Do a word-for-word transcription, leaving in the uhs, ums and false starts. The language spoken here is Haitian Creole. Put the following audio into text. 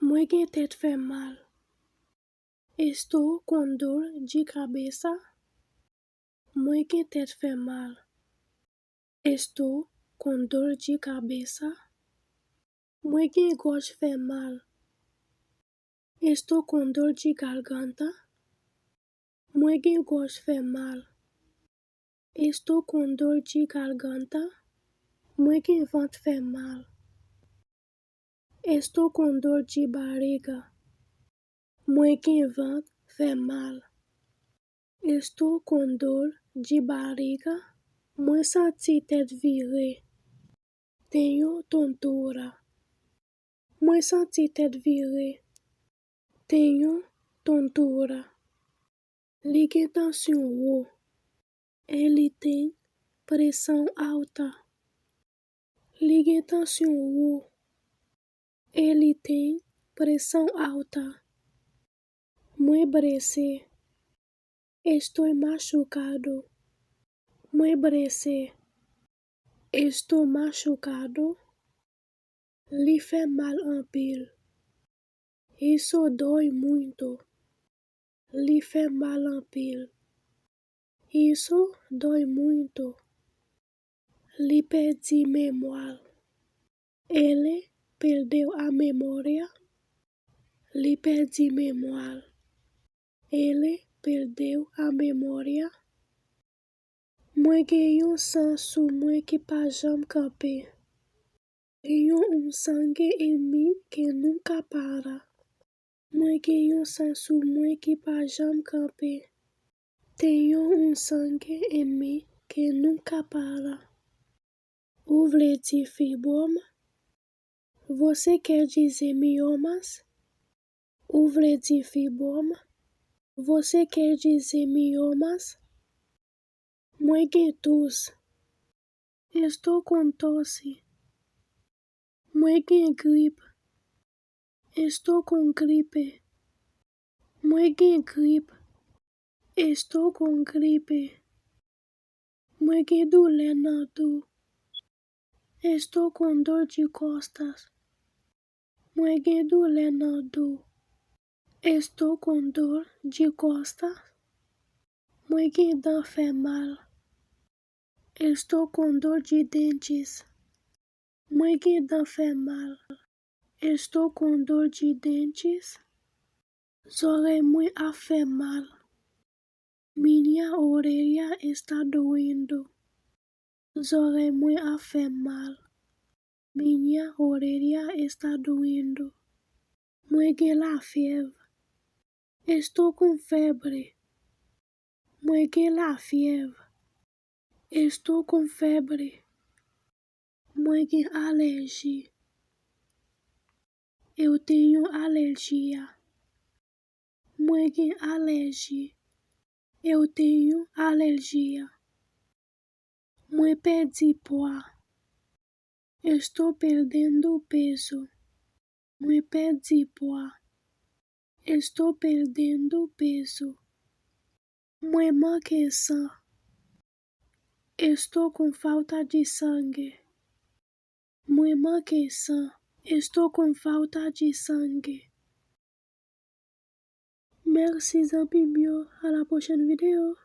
Mwen gen tèt fè mal. Estou con dolor de cabeça. Mwen gen tèt fè mal. Estou con dolor de cabeça. Mwen gen gòj fè mal. Estou con dolor de garganta. Mwen gen gòj fè mal. Estou con dolor de garganta. Mwen gen vant fè mal. Estou con dolor de barriga. Mwen gen vant fè mal. Estou con dolor de barriga. Mwen santi tèt vire. Tenho tontura. Mwen santi tèt vire. Tenho tontura. Li gen tansyon wo. Ele tem pressão alta. Li gen tansyon wo. Ele tem pressão alta. Mwen blese. Estou machucado. Mwen blese. Estou machucado. Li fè mal anpil. Isso dói muito. Li fè mal anpil. Isso dói muito. Li pèdi memwa l. Ele perdeu a memória. Li pèdi memwa l. Ele perdeu a memória. Mwen gen yon san sou mwen ki pa janm kanpe. Tenho um sangue em mim que nunca para. Mwen gen yon san sou mwen ki pa janm kanpe. Tenho um sangue em mim que nunca para. Ou vle di fibròm? Você quer dizer miomas? Ou vle di fibròm? Você quer dizer miomas? Mwen gen tous. Estou com tosse. Mwen gen grip. Estou com gripe. Mwen gen grip. Estou com gripe. Mwen gen doulè nan do. Estou com dor de costas. Mwen gen doulè nan do. Estou com dor de costas. Mwen gen dan fè mal. Estou com dor de dentes. Mwen gen dan fè mal. Estou com dor de dentes. Zòrèy mwen ap fè mal. Minha orelha está doendo. Zòrèy mwen ap fè mal. Minha orelha está doendo. Mwen gen lafyèv. Estou com febre. Mwen gen lafyèv. Estou com febre. Mwen gen alèji. Eu tenho alergia. Mwen gen alèji. Eu tenho alergia. Mwen pèdi pwa. Estou perdendo peso. Mwen pèdi pwa. Estou perdendo peso. Mwen manke san. Estou com falta de sangue. Mwen manke san. Estou com falta de sangue. Mèsi zanmi m yo. À la prochaine vidéo.